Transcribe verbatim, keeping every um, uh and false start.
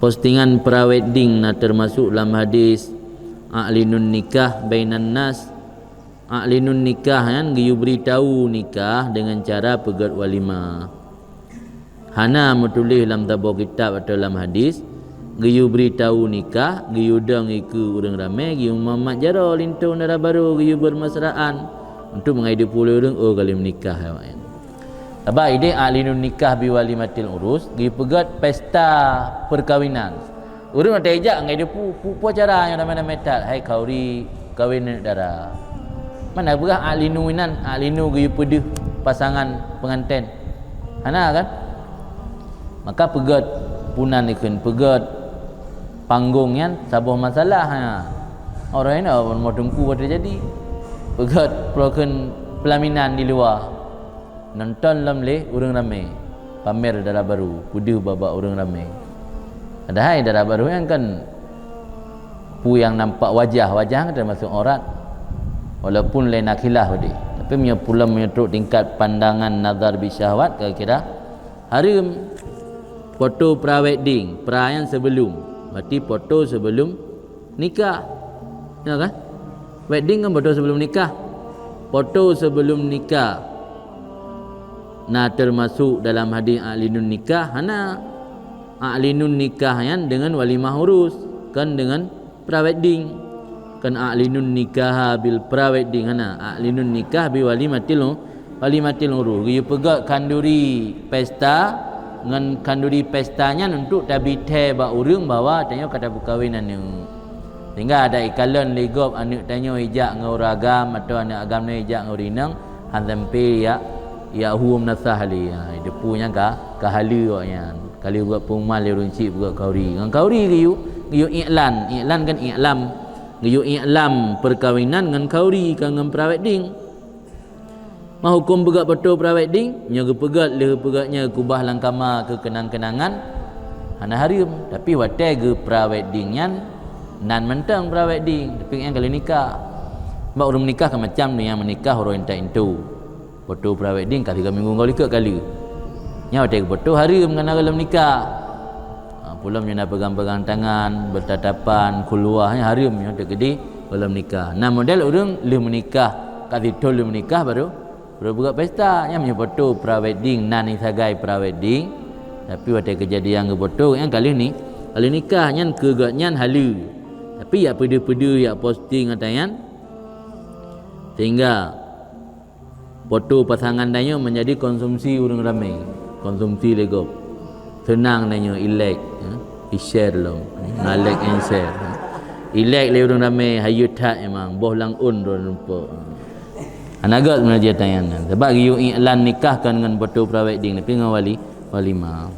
Postingan prawedding na teumasok lam hadis, "A'linun nikah bainan nas." A'linun nikah nyan geuyue bri tau nikah deungon cara peugét walimah. Hana meutuléh lam saboh kitab atawa lam hadis, geuyue bri tau nikah, geuyue dong dikeue ureuëng ramé, geuyue mumat jaroe linto dara barô, geuyue beurmeusraan, untuk meungai dipeu lé ureuëng, oh, ka lheueh meunikah awaknyan. Sabab idéh a'linun nikah bi walimatil urus, geupeugét pesta perkawinan. Ureuëng watée jak ngai dipeu, pue cara nyang ramé-ramé that, hai khauri, kawén aneuk dara. Mana beugah a'linu inan, a'linu geuyue peudeuh pasangan penganten. Hana kan? Maka peugét punan ikheun, peugét panggong nyan saboh masalah. Ha. Orang ini mau tungku ada jadi. Peugét peulakon pelaminan di luwa. Nonton lom lé ureuëng ramé, pamer dara barô, peudeuh bak-bak ureuëng ramé. Padahai dara barô nyan kan peue nyang nampak wajah, wajah kan teumasok aurat. Walaupun laén na khilaf udeh. Tapi meunyoe pulang meunyoe trok tingkat pandangan nazar bi syahwat, kira-kira hareuem. Foto pra wedding, pra nyan sebelum. Berarti foto sebelum nikah. Ya kan? Wedding kan foto sebelum nikah. Foto sebelum nikah na teumasok dalam hadis a'linun nikah? Hana. A'linun nikah nyan deungon walimah urus, kon deungon pra wedding. Kon a'linun nikaha bil pra wedding, hana. A'linun nikah bi walimatil, walimatil urus. Geuyue peugét khanduri pesta, ngon khanduri pesta nyan untuk tabi thée bak ureuëng bahwa tanyoe ka tapeukawen aneuk. Sehingga adak ikalon lé gob aneuk tanyoe ijak ngon ureuëng agam atawa aneuk agam nyoe ijak ngon ureuëng inong, han sampai yak, yak huwom nasah lé. Ha, depu nyan ka, ka haleue awaknyan. Ka lheueh buet peungumuman lé ureuëng chik buet khauri. Ngon khauri geuyue, geuyue iklan. Iklan kan iklam. Geuyue iklam perkawinan ngon khauri, kon ngon pra wedding. Ma huköm peugét foto pra wedding? Nyoe geupeugét lheueh peugét nyoe keubah lam kama keu keunang-keunangan, hana hareuem. Tapi watée geu pra wedding nyan, nan mantong pra wedding, tapi nyan ka lheueh nikah. Bak ureuëng meunikah kan macam, nyang meunikah uroe intat intu. Foto pra wedding ka tiga minggu enggau likot kali. Nyan watée geufoto hareuem ngon ureuëng lom nikah. Ha, pulom nyoe na pegang-pegang tangan, bertatapan, khulwah, nyan hareuem nyoe teukeudi ureuëng lom nikah. Nah, model ureuëng lheueh meunikah, ka sithon lheueh meunikah baru, baru peugét pesta. Nyan meunyoe foto pra wedding, nan sagai pra wedding, tapi watée keujadian geufoto, nyan ka lheueh ni, ka lheueh nikah, nyan keu gobnyan haleue. Tapi yak peudeuh-peudeuh, yak posting ata nyan, sehingga foto pasangan tanyoe menjadi konsumsi ureuëng ramé, konsumsi lé gob. Seunang tanyoe i-like, ya, i-share lom. Na like and share. I-like lé ureuëng ramé, hayeue that memang, boh lam ôn droe lumpok. Hana gét meunajat tanyan nyan. Sebab geuyue iklan nikah kon ngon foto pra wedding, tapi ngon wali, walimah.